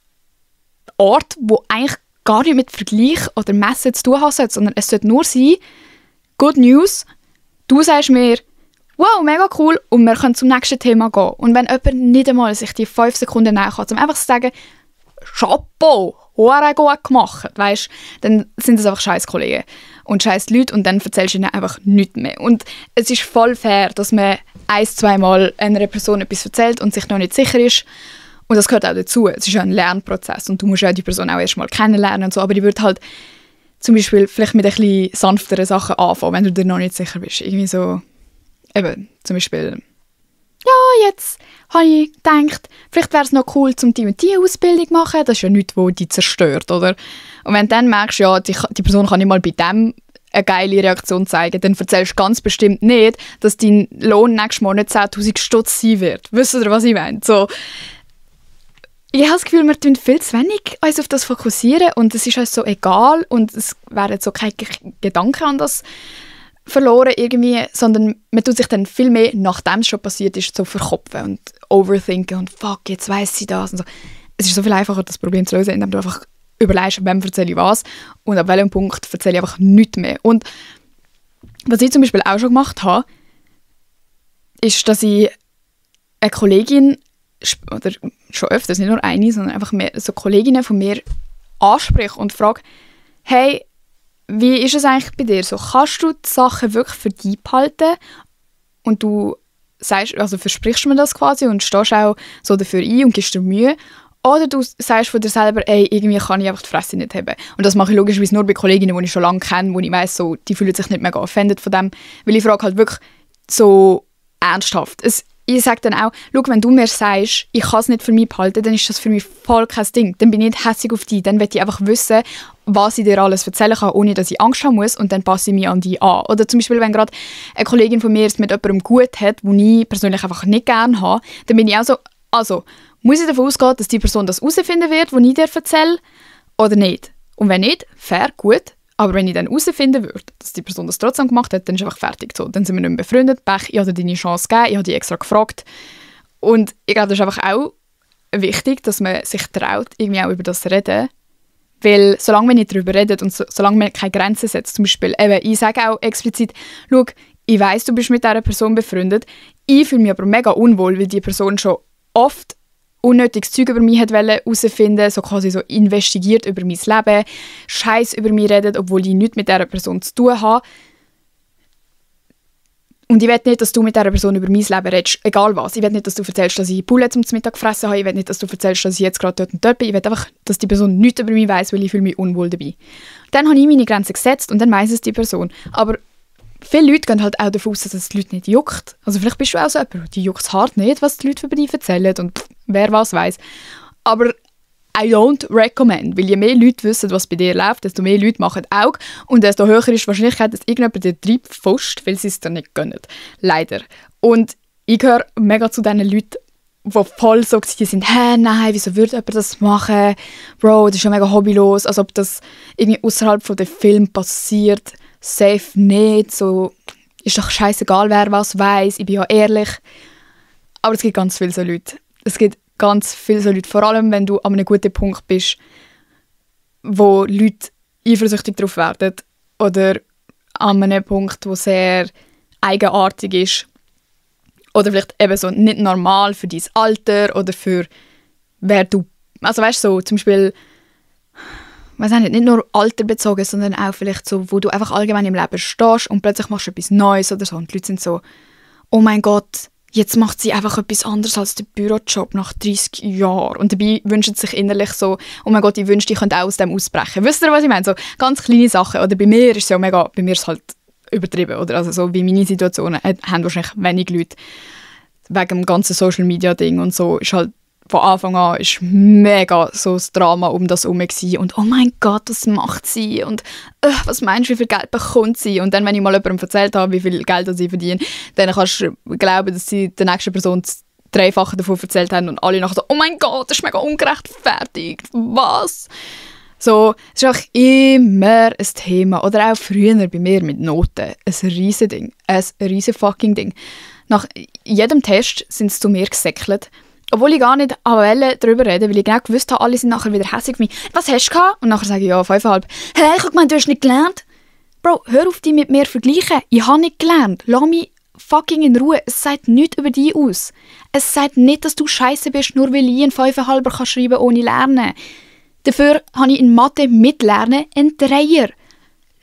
wo eigentlich gar nicht mit Vergleich oder Messen zu tun hat, sondern es sollte nur sein, Good News, du sagst mir, wow, mega cool, und wir können zum nächsten Thema gehen. Und wenn jemand nicht einmal sich die 5 Sekunden näher kann, um einfach zu sagen, Chapeau, hure gut gemacht, weißt, dann sind das einfach scheiß Kollegen und scheiß Leute und dann erzählst du ihnen einfach nichts mehr. Und es ist voll fair, dass man 1-2 Mal einer Person etwas erzählt und sich noch nicht sicher ist. Und das gehört auch dazu. Es ist ja ein Lernprozess und du musst ja die Person auch erst mal kennenlernen und so, aber ich würde halt zum Beispiel vielleicht mit ein bisschen sanfteren Sachen anfangen, wenn du dir noch nicht sicher bist. Irgendwie so, eben, zum Beispiel, ja, jetzt habe ich gedacht, vielleicht wäre es noch cool, die und die Ausbildung zu machen. Das ist ja nichts, das dich zerstört, oder? Und wenn du dann merkst, ja, die Person kann nicht mal bei dem eine geile Reaktion zeigen, dann erzählst du ganz bestimmt nicht, dass dein Lohn nächsten Monat 10'000 Stutz sein wird. Wisst ihr, was ich meine? So, ich habe das Gefühl, wir tun viel zu wenig uns auf das fokussieren und es ist uns so egal und es werden so keine Gedanken an das verloren irgendwie, sondern man tut sich dann viel mehr, nachdem es schon passiert ist, so verkopfen und overthinken und fuck, jetzt weiss sie das und so. Es ist so viel einfacher, das Problem zu lösen, indem du einfach überlegst, wem erzähle ich was und ab welchem Punkt erzähle ich einfach nichts mehr. Und Was ich zum Beispiel auch schon gemacht habe, ist, dass ich eine Kollegin, oder schon öfters, nicht nur eine, sondern einfach mehr, so Kolleginnen von mir anspreche und frage, hey, wie ist es eigentlich bei dir? So, kannst du die Sachen wirklich für dich behalten und du sagst, also versprichst du mir das quasi und stehst auch so dafür ein und gibst dir Mühe? Oder du sagst von dir selber, ey, irgendwie kann ich einfach die Fresse nicht haben. Und das mache ich logischerweise nur bei Kolleginnen, die ich schon lange kenne, wo ich weiss, so, die fühlen sich nicht mega offended von dem, weil ich frage halt wirklich so ernsthaft. Ich sage dann auch, schau, wenn du mir sagst, ich kann es nicht für mich behalten, dann ist das für mich voll kein Ding. Dann bin ich nicht hässig auf dich. Dann will ich einfach wissen, was ich dir alles erzählen kann, ohne dass ich Angst haben muss, und dann passe ich mich an dich an. Oder zum Beispiel, wenn gerade eine Kollegin von mir es mit jemandem gut hat, den ich persönlich einfach nicht gerne habe, dann bin ich auch so, also, muss ich davon ausgehen, dass die Person das herausfinden wird, was ich dir erzähle, oder nicht? Und wenn nicht, fair, gut. Aber wenn ich dann herausfinden würde, dass die Person das trotzdem gemacht hat, dann ist einfach fertig. So. Dann sind wir nicht mehr befreundet. Pech, ich habe dir deine Chance gegeben, ich habe dich extra gefragt. Und ich glaube, das ist einfach auch wichtig, dass man sich traut, irgendwie auch über das zu reden. Weil solange man nicht darüber redet und solange man keine Grenzen setzt, zum Beispiel, eben, ich sage auch explizit, schau, ich weiss, du bist mit dieser Person befreundet, ich fühle mich aber mega unwohl, weil die Person schon oft unnötiges Zeug über mich herausfinden, so quasi so investigiert über mein Leben, Scheiß über mich redet, obwohl ich nichts mit dieser Person zu tun habe. Und ich will nicht, dass du mit dieser Person über mein Leben redest, egal was. Ich will nicht, dass du erzählst, dass ich Poulet zum Mittag gefressen habe. Ich will nicht, dass du erzählst, dass ich jetzt gerade dort und dort bin. Ich will einfach, dass die Person nichts über mich weiss, weil ich fühle mich unwohl dabei. Dann habe ich meine Grenzen gesetzt und dann weiss es die Person. Aber viele Leute gehen halt auch davon aus, dass es die Leute nicht juckt. Also vielleicht bist du auch so jemand, die juckt es hart nicht, was die Leute über dich erzählen und wer was weiss. Aber I don't recommend, weil je mehr Leute wissen, was bei dir läuft, desto mehr Leute machen Auge und desto höher ist die Wahrscheinlichkeit, dass irgendjemand dir reinpfuscht, weil sie es dir nicht gönnen. Leider. Und ich gehöre mega zu diesen Leuten, die voll so sind, hä, nein, wieso würde jemand das machen? Bro, das ist ja mega hobbylos, als ob das irgendwie außerhalb von dem Film passiert. Safe nicht, so ist doch scheißegal, wer was weiss, ich bin ja ehrlich. Aber es gibt ganz viele so Leute. Es gibt ganz viele so Leute, vor allem wenn du an einem guten Punkt bist, wo Leute eifersüchtig drauf werden oder an einem Punkt, wo sehr eigenartig ist oder vielleicht eben so nicht normal für dein Alter oder für wer du, also weißt du, so zum Beispiel, weiß nicht nur alterbezogen, sondern auch vielleicht so, wo du einfach allgemein im Leben stehst und plötzlich machst du etwas Neues oder so und die Leute sind so, oh mein Gott, jetzt macht sie einfach etwas anderes als den Bürojob nach 30 Jahren. Und dabei wünschen sie sich innerlich so, oh mein Gott, ich wünschte, ich könnte auch aus dem ausbrechen. Wisst ihr, was ich meine? So ganz kleine Sachen. Oder bei mir ist es ja mega, bei mir ist es halt übertrieben. Oder also so wie meine Situationen haben wahrscheinlich wenig Leute. Wegen dem ganzen Social-Media-Ding und so ist halt von Anfang an ist mega so das Drama um das herum gewesen. Und oh mein Gott, was macht sie? Und was meinst du, wie viel Geld bekommt sie? Und dann, wenn ich mal jemandem erzählt habe, wie viel Geld sie verdienen, dann kannst du glauben, dass sie der nächsten Person das Dreifache davon erzählt haben und alle nachher so, oh mein Gott, das ist mega ungerechtfertigt. Was? So, es ist auch immer ein Thema. Oder auch früher bei mir mit Noten. Ein riesen Ding. Ein riesen fucking Ding. Nach jedem Test sind sie zu mir gesäckelt. Obwohl ich gar nicht darüber reden, weil ich genau gewusst habe, alle sind nachher wieder hässlich auf mich. Was hast du gehabt? Und nachher sage ich, ja, 5,5. Hey, ich habe gemeint, du hast nicht gelernt. Bro, hör auf, dich mit mir zu vergleichen. Ich habe nicht gelernt. Lass mich fucking in Ruhe. Es sagt nichts über dich aus. Es sagt nicht, dass du scheiße bist, nur weil ich einen 5,5 schreiben kann, ohne lernen. Dafür habe ich in Mathe mit Lernen einen Dreier.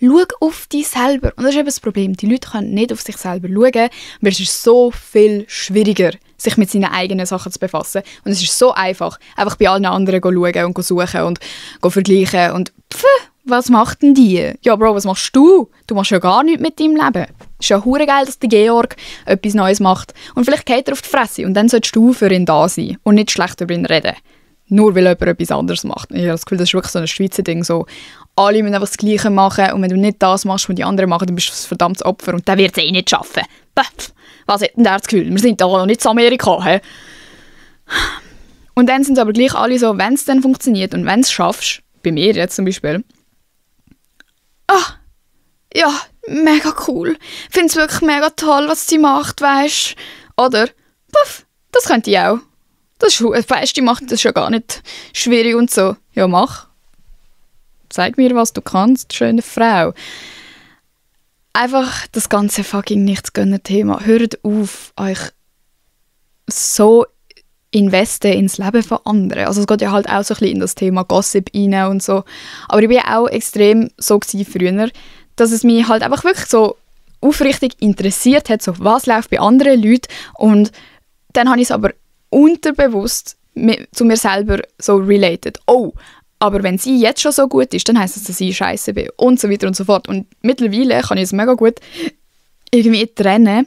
Schau auf dich selber. Und das ist eben das Problem. Die Leute können nicht auf sich selber schauen, weil es ist so viel schwieriger, sich mit seinen eigenen Sachen zu befassen. Und es ist so einfach, einfach bei allen anderen schauen und suchen und vergleichen. Und was macht denn die? Ja, Bro, was machst du? Du machst ja gar nichts mit deinem Leben. Es ist ja hure geil, dass der Georg etwas Neues macht. Und vielleicht geht er auf die Fresse. Und dann solltest du für ihn da sein und nicht schlecht über ihn reden. Nur weil jemand etwas anderes macht. Ich habe das Gefühl, das ist wirklich so ein Schweizer Ding. So, alle müssen einfach das Gleiche machen und wenn du nicht das machst, was die anderen machen, dann bist du ein verdammtes Opfer und der wird es eh nicht schaffen. Was hat denn der das Gefühl? Wir sind da noch nicht in Amerika. He? Und dann sind aber gleich alle so, wenn es dann funktioniert und wenn du es schaffst, bei mir jetzt zum Beispiel, ja, mega cool. Ich finde es wirklich mega toll, was sie macht, weisst. Oder, das könnte ich auch. Das ist, weisst, die macht das ja gar nicht schwierig und so. Ja, mach. Zeig mir, was du kannst, schöne Frau. einfach das ganze fucking Nichts-Gönnen-Thema. Hört auf, euch so investen ins Leben von anderen. Also es geht ja halt auch so ein bisschen in das Thema Gossip rein und so. Aber ich war ja auch extrem so früher, dass es mich halt einfach wirklich so aufrichtig interessiert hat, so was läuft bei anderen Leuten. Und dann habe ich es aber unterbewusst zu mir selber so related. Oh, aber wenn sie jetzt schon so gut ist, dann heisst es, dass ich scheiße bin und so weiter und so fort. Und mittlerweile kann ich es mega gut irgendwie trennen.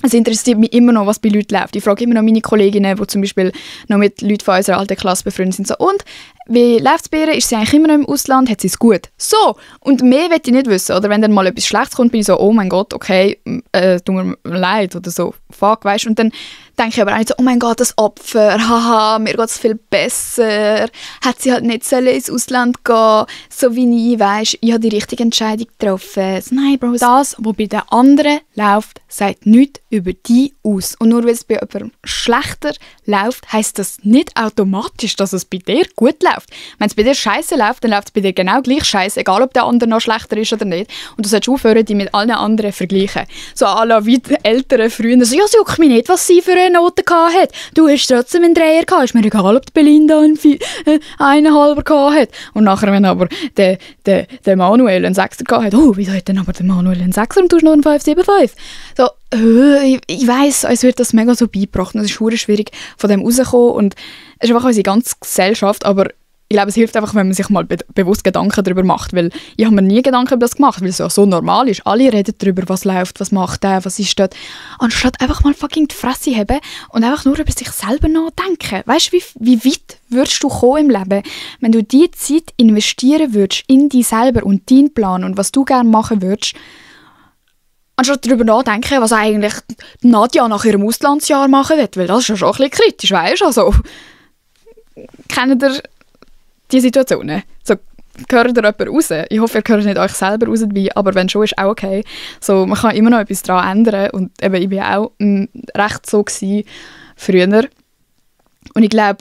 Es interessiert mich immer noch, was bei Leuten läuft. Ich frage immer noch meine Kolleginnen, die zum Beispiel noch mit Leuten von unserer alten Klasse befreundet sind, so, und wie läuft es bei ihr? Ist sie eigentlich immer noch im Ausland? Hat sie es gut? So! Und mehr will ich nicht wissen. Oder wenn dann mal etwas Schlechtes kommt, bin ich so, oh mein Gott, okay, tut mir leid oder so, fuck, weißt du. Und dann denke ich aber auch nicht so, oh mein Gott, das Opfer, haha, mir geht es viel besser. Hat sie halt nicht sollen ins Ausland gehen, so wie ich, weißt, ich habe die richtige Entscheidung getroffen. So, nein, Bro, das, was bei den anderen läuft, sagt nichts über dich aus. Und nur weil es bei jemandem schlechter läuft, heisst das nicht automatisch, dass es bei dir gut läuft. Wenn es bei dir scheiße läuft, dann läuft es bei dir genau gleich scheiße, egal ob der andere noch schlechter ist oder nicht. Und du solltest aufhören, dich mit allen anderen vergleichen. So à la wie die Eltern früher, so, ja, es juckt mich nicht, was sie für eine Note hatte. Du hast trotzdem einen Dreier gehabt. Ist mir egal, ob die Belinda einen halber gehabt hat. Und nachher, wenn aber der Manuel einen Sechser gehabt hat, oh, wieso hat denn aber der Manuel einen Sechser und du hast nur einen 5,75? So, ich weiss, uns wird das mega so beigebracht und es ist verdammt schwierig, von dem rauszukommen und es ist einfach unsere ganze Gesellschaft, aber ich glaube, es hilft einfach, wenn man sich mal bewusst Gedanken darüber macht, weil ich habe mir nie Gedanken über das gemacht, weil es ja so normal ist. Alle reden darüber, was läuft, was macht der, was ist dort. Anstatt einfach mal fucking die Fresse haben und einfach nur über sich selber nachdenken. Weißt du, wie weit würdest du kommen im Leben, wenn du die Zeit investieren würdest in dich selber und deinen Plan und was du gerne machen würdest, anstatt darüber nachdenken, was eigentlich Nadja nach ihrem Auslandsjahr machen wird, weil das ist ja schon ein bisschen kritisch, weißt du? Also, kennt ihr die Situationen? So, gehört ihr jemand raus? Ich hoffe, ihr gehört nicht euch selber raus dabei, aber wenn schon, ist auch okay. So, man kann immer noch etwas daran ändern und eben, ich war auch recht so gewesen früher. Und ich glaube,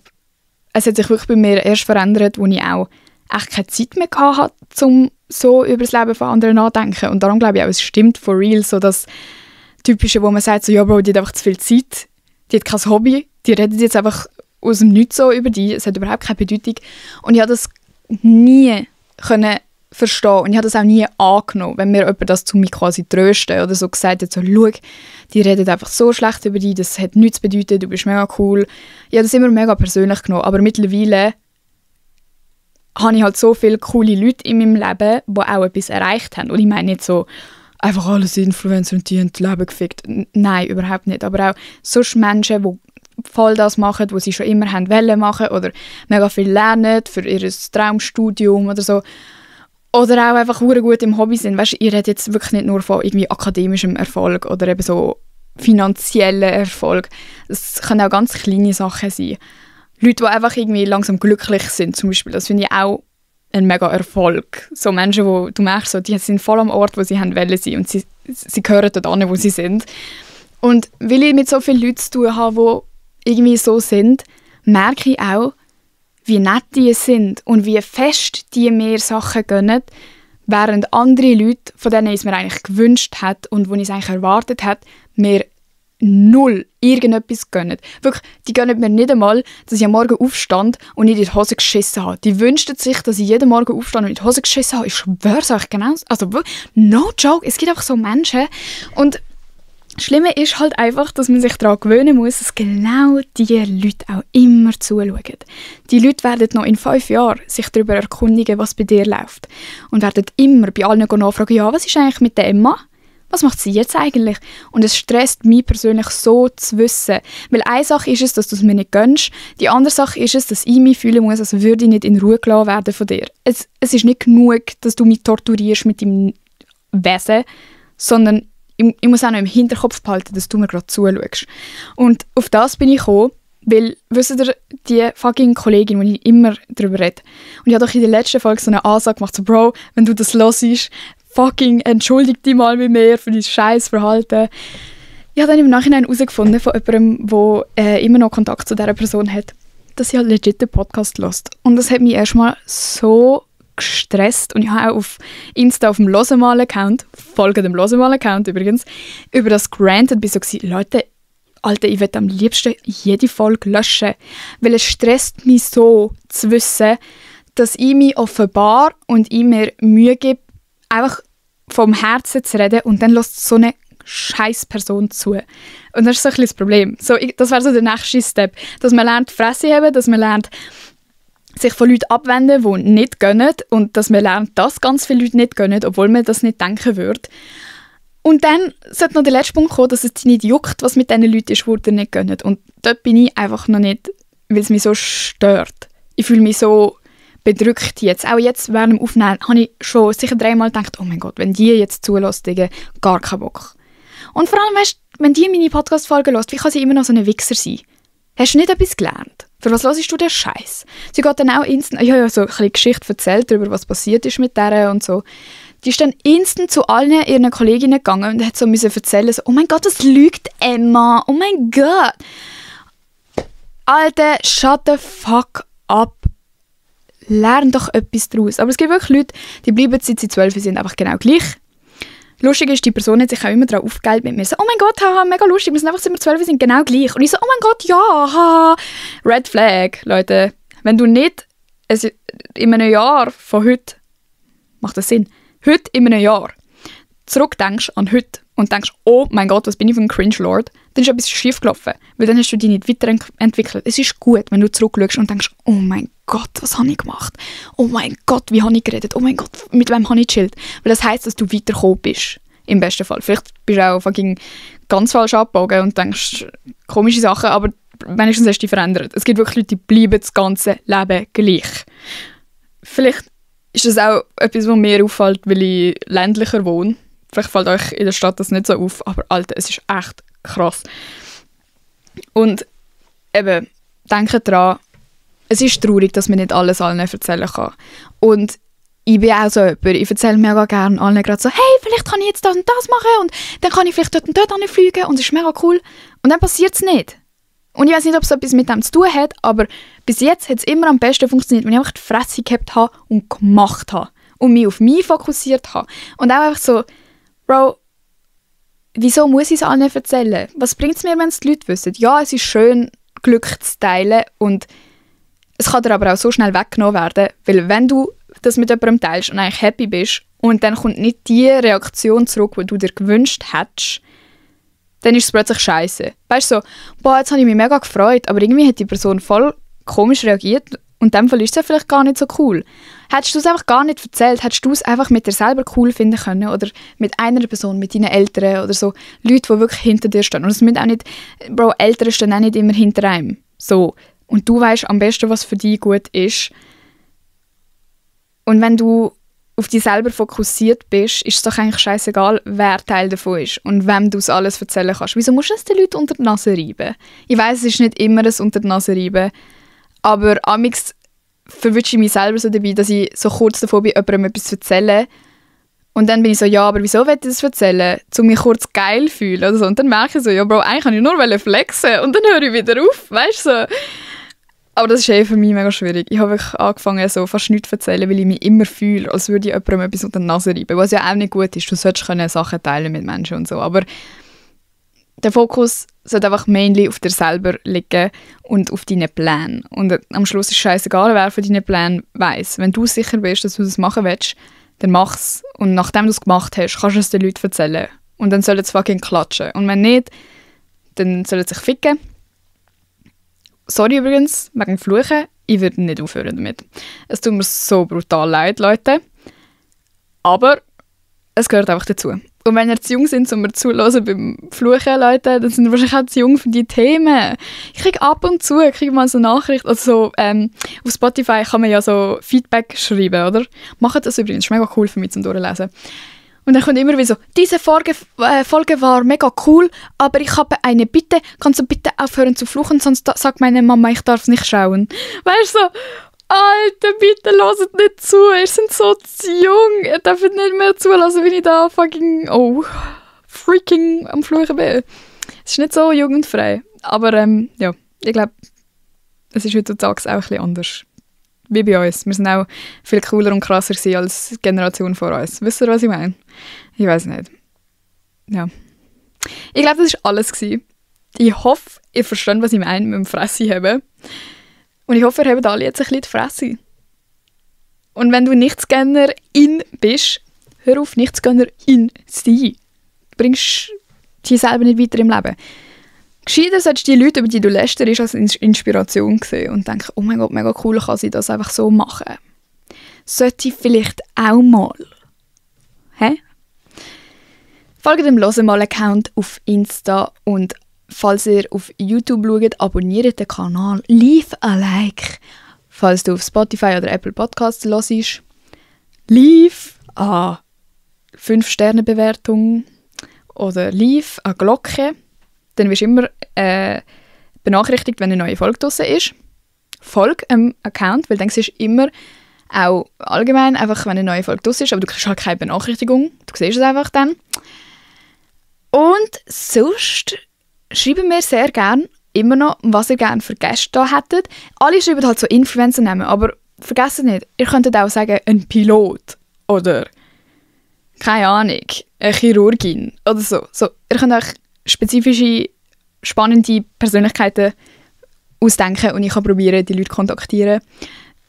es hat sich wirklich bei mir erst verändert, als ich auch echt keine Zeit mehr hatte, um so über das Leben von anderen nachzudenken. Und darum glaube ich auch, es stimmt for real, so das Typische, wo man sagt, so, ja Bro, die hat einfach zu viel Zeit, die hat kein Hobby, die redet jetzt einfach aus dem Nichts so über die, es hat überhaupt keine Bedeutung. Und ich habe das nie können verstehen und ich habe das auch nie angenommen, wenn mir jemand das zu mir quasi trösten oder so gesagt hat, so, schau, die redet einfach so schlecht über dich, das hat nichts zu bedeuten, du bist mega cool. Ich habe das immer mega persönlich genommen, aber mittlerweile habe ich halt so viele coole Leute in meinem Leben, die auch etwas erreicht haben. Und ich meine nicht so, einfach alles Influencer und die haben das Leben gefickt. Nein, überhaupt nicht. Aber auch sonst Menschen, die voll das machen, was sie schon immer haben wollen machen oder mega viel lernen für ihr Traumstudium oder so. Oder auch einfach verdammt gut im Hobby sind. Weißt du, ich rede jetzt wirklich nicht nur von irgendwie akademischem Erfolg oder eben so finanziellen Erfolg. Es können auch ganz kleine Sachen sein. Leute, die einfach irgendwie langsam glücklich sind, zum Beispiel, das finde ich auch ein mega Erfolg. So Menschen, wo du merkst, so, die sind voll am Ort, wo sie haben wollen sein und sie gehören dort an, wo sie sind. Und weil ich mit so vielen Leuten zu tun habe, die irgendwie so sind, merke ich auch, wie nett die sind und wie fest die mir Sachen gönnen, während andere Leute, von denen ich es mir eigentlich gewünscht hat und wo ich es eigentlich erwartet hat, mir null irgendetwas gönnen. Wirklich, die gönnen mir nicht einmal, dass ich am Morgen aufstand und nicht in die Hose geschissen habe. Die wünschen sich, dass ich jeden Morgen aufstand und in die Hose geschissen habe. Ich schwöre es euch genau. Also wirklich, no joke, es gibt einfach so Menschen. Und das Schlimme ist halt einfach, dass man sich daran gewöhnen muss, dass genau diese Leute auch immer zuschauen. Die Leute werden noch in 5 Jahren sich darüber erkundigen, was bei dir läuft. Und werden immer bei allen nachfragen, ja, was ist eigentlich mit der Emma? Was macht sie jetzt eigentlich? Und es stresst mich persönlich so zu wissen. Weil eine Sache ist es, dass du es mir nicht gönnst. Die andere Sache ist es, dass ich mich fühlen muss, als würde ich nicht in Ruhe gelassen werden von dir. Es ist nicht genug, dass du mich torturierst mit deinem Wesen, sondern ich muss auch noch im Hinterkopf behalten, dass du mir gerade zuschaust. Und auf das bin ich gekommen, weil, wisst ihr, die fucking Kollegin, die ich immer darüber rede, und ich habe doch in der letzten Folge so eine Ansage gemacht, so, Bro, wenn du das hörst, fucking entschuldig dich mal mit mir für dein scheiß Verhalten. Ich habe dann im Nachhinein herausgefunden von jemandem, der immer noch Kontakt zu dieser Person hat, dass sie halt legit den Podcast hört. Und das hat mich erstmal so gestresst und ich habe auch auf Insta auf dem Losemal-Account, folge dem Losemal-Account übrigens, über das gerantet, bin so gewesen, Leute, Alter, ich will am liebsten jede Folge löschen, weil es stresst mich so zu wissen, dass ich mich offenbar und ich mir Mühe gebe, einfach vom Herzen zu reden und dann lässt so eine scheiß Person zu. Und das ist so ein bisschen das Problem. So, das wäre so der nächste Step, dass man lernt, Fresse haben, dass man lernt, sich von Leuten abwenden, die nicht gönnen und dass man lernt, dass ganz viele Leute nicht gönnen, obwohl man das nicht denken würde. Und dann sollte noch der letzte Punkt kommen, dass es dich nicht juckt, was mit diesen Leuten ist, die dir nicht gönnen. Und dort bin ich einfach noch nicht, weil es mich so stört. Ich fühle mich so bedrückt jetzt. Auch jetzt während dem Aufnehmen habe ich schon sicher 3-mal gedacht, oh mein Gott, wenn die jetzt zulassen, gar keinen Bock. Und vor allem, weißt, wenn die meine Podcast-Folge hört, wie kann sie immer noch so ein Wichser sein? Hast du nicht etwas gelernt? Für was hörst du den Scheiß? Sie geht dann auch instant, ich habe ja so ein bisschen Geschichte erzählt darüber, was passiert ist mit der und so. Die ist dann instant zu allen ihren Kolleginnen gegangen und hat so müssen erzählen, so, oh mein Gott, das lügt Emma, oh mein Gott. Alter, shut the fuck up. Lern doch etwas daraus. Aber es gibt wirklich Leute, die bleiben seit sie 12 sind einfach genau gleich. Lustig ist, die Person hat sich auch immer daran aufgegeilt mit mir. So, oh mein Gott, haha, mega lustig, wir sind einfach seit wir 12 sind genau gleich. Und ich so, oh mein Gott, ja, haha. Red Flag, Leute. Wenn du nicht in einem Jahr von heute, macht das Sinn, heute in einem Jahr zurückdenkst an heute und denkst, oh mein Gott, was bin ich für ein Cringe-Lord, dann ist etwas schiefgelaufen, weil dann hast du dich nicht weiterentwickelt. Es ist gut, wenn du zurückschaust und denkst, oh mein Gott, was habe ich gemacht? Oh mein Gott, wie habe ich geredet? Oh mein Gott, mit wem habe ich gechillt? Weil das heisst, dass du weitergekommen bist, im besten Fall. Vielleicht bist du auch fucking ganz falsch abgebogen und denkst komische Sachen, aber wenigstens hast du dich verändert. Es gibt wirklich Leute, die bleiben das ganze Leben gleich. Vielleicht ist das auch etwas, was mir auffällt, weil ich ländlicher wohne. Vielleicht fällt euch in der Stadt das nicht so auf, aber Alter, es ist echt krass. Und eben, denkt daran, es ist traurig, dass man nicht alles allen erzählen kann. Und ich bin auch so jemand, ich erzähle mega gerne allen gerade so, hey, vielleicht kann ich jetzt das und das machen und dann kann ich vielleicht dort und dort hinfliegen und es ist mega cool. Und dann passiert es nicht. Und ich weiß nicht, ob es etwas mit dem zu tun hat, aber bis jetzt hat es immer am besten funktioniert, wenn ich einfach die Fresse gehabt habe und gemacht habe. Und mich auf mich fokussiert habe. Und auch einfach so, Bro, wieso muss ich es allen erzählen? Was bringt es mir, wenn es die Leute wissen? Ja, es ist schön, Glück zu teilen und es kann dir aber auch so schnell weggenommen werden, weil wenn du das mit jemandem teilst und eigentlich happy bist und dann kommt nicht die Reaktion zurück, die du dir gewünscht hättest, dann ist es plötzlich scheiße. Weißt du, so, boah, jetzt habe ich mich mega gefreut, aber irgendwie hat die Person voll komisch reagiert und in dem Fall ist es ja vielleicht gar nicht so cool. Hättest du es einfach gar nicht erzählt, hättest du es einfach mit dir selber cool finden können oder mit einer Person, mit deinen Eltern oder so, Leute, die wirklich hinter dir stehen. Und es müssen auch nicht, Bro, Eltern stehen auch nicht immer hinter einem. So. Und du weißt am besten, was für dich gut ist. Und wenn du auf dich selber fokussiert bist, ist es doch eigentlich scheißegal, wer Teil davon ist und wem du es alles erzählen kannst. Wieso musst du es den Leuten unter die Nase reiben? Ich weiss, es ist nicht immer ein unter die Nase reiben, aber amigs verwünsche ich mich selber so dabei, dass ich so kurz davor bin, jemandem etwas zu erzählen. Und dann bin ich so, ja, aber wieso will ich das erzählen? Um mich kurz geil zu fühlen oder so. Und dann merke ich so, ja, Bro, eigentlich kann ich nur flexen. Und dann höre ich wieder auf, weißt du, so. Aber das ist für mich mega schwierig. Ich habe wirklich angefangen, so fast nichts zu erzählen, weil ich mich immer fühle, als würde ich jemandem etwas unter die Nase reiben. Was ja auch nicht gut ist. Du solltest können Sachen teilen mit Menschen und so. Aber der Fokus sollte einfach mainly auf dir selber liegen und auf deinen Plänen. Und am Schluss ist es scheißegal, wer von deinen Plänen weiss. Wenn du sicher bist, dass du das machen willst, dann mach's. Und nachdem du es gemacht hast, kannst du es den Leuten erzählen. Und dann sollen sie fucking klatschen. Und wenn nicht, dann sollen sie sich ficken. Sorry übrigens, wegen Fluchen. Ich würde nicht aufhören damit. Es tut mir so brutal leid, Leute. Aber es gehört einfach dazu. Und wenn ihr zu jung sind, um mir zuzuhören beim Fluchen, Leute, dann sind ihr wahrscheinlich auch zu jung für die Themen. Ich kriege ab und zu mal so Nachrichten. Also auf Spotify kann man ja so Feedback schreiben, oder? Macht das übrigens, ist mega cool für mich zum Durchlesen. Und dann kommt immer wieder so, diese Folge war mega cool, aber ich habe eine Bitte, kannst du bitte aufhören zu fluchen, sonst sagt meine Mama, ich darf es nicht schauen. Weißt du, so, Alter, bitte hört nicht zu, ihr seid so zu jung, ihr dürft nicht mehr zulassen, wenn ich da fucking, freaking am Fluchen bin. Es ist nicht so jugendfrei, aber ja, ich glaube, es ist heutzutage auch ein bisschen anders. wie bei uns. Wir sind auch viel cooler und krasser gewesen als die Generation vor uns. Wisst ihr, was ich meine? Ich weiß nicht. Ja. Ich glaube, das war alles gewesen. Ich hoffe, ihr versteht, was ich meine mit dem Fresse haben. Und ich hoffe, ihr habt alle jetzt ein bisschen die Fresse. Und wenn du Nichtsgönnerin bist, hör auf, Nichtsgönnerin zu sein. Du bringst dich selber nicht weiter im Leben. Gescheiter solltest du die Leute, über die du lästerst, als Inspiration sehen und denken, oh mein Gott, mega cool, kann sie das einfach so machen. Sollte ich vielleicht auch mal. Hä? Folgt dem Losemal-Account auf Insta und falls ihr auf YouTube schaut, abonniert den Kanal. Leave a like. Falls du auf Spotify oder Apple Podcasts hörst. Leave a 5-Sterne-Bewertung oder leave a Glocke. Dann wirst du immer benachrichtigt, wenn eine neue Folge draussen ist. Folge einem Account, weil dann siehst du immer, auch allgemein, einfach wenn eine neue Folge draussen ist, aber du kriegst halt keine Benachrichtigung. Du siehst es einfach dann. Und sonst schreiben wir sehr gerne immer noch, was ihr gerne für Gäste da hättet. Alle schreiben halt so Influencer-Namen, aber vergesst nicht, ihr könntet auch sagen, ein Pilot oder keine Ahnung, eine Chirurgin oder so. Ihr könnt euch spezifische, spannende Persönlichkeiten ausdenken und ich kann probieren, die Leute zu kontaktieren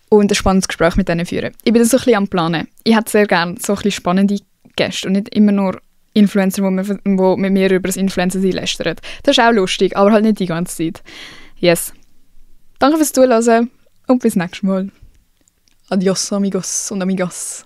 und ein spannendes Gespräch mit denen führen. Ich bin da so ein bisschen am Planen. Ich hätte sehr gerne so ein bisschen spannende Gäste und nicht immer nur Influencer, die mit mir über das Influencer-Sein lästern. Das ist auch lustig, aber halt nicht die ganze Zeit. Yes. Danke fürs Zuhören und bis nächstes Mal. Adios, amigos und amigas.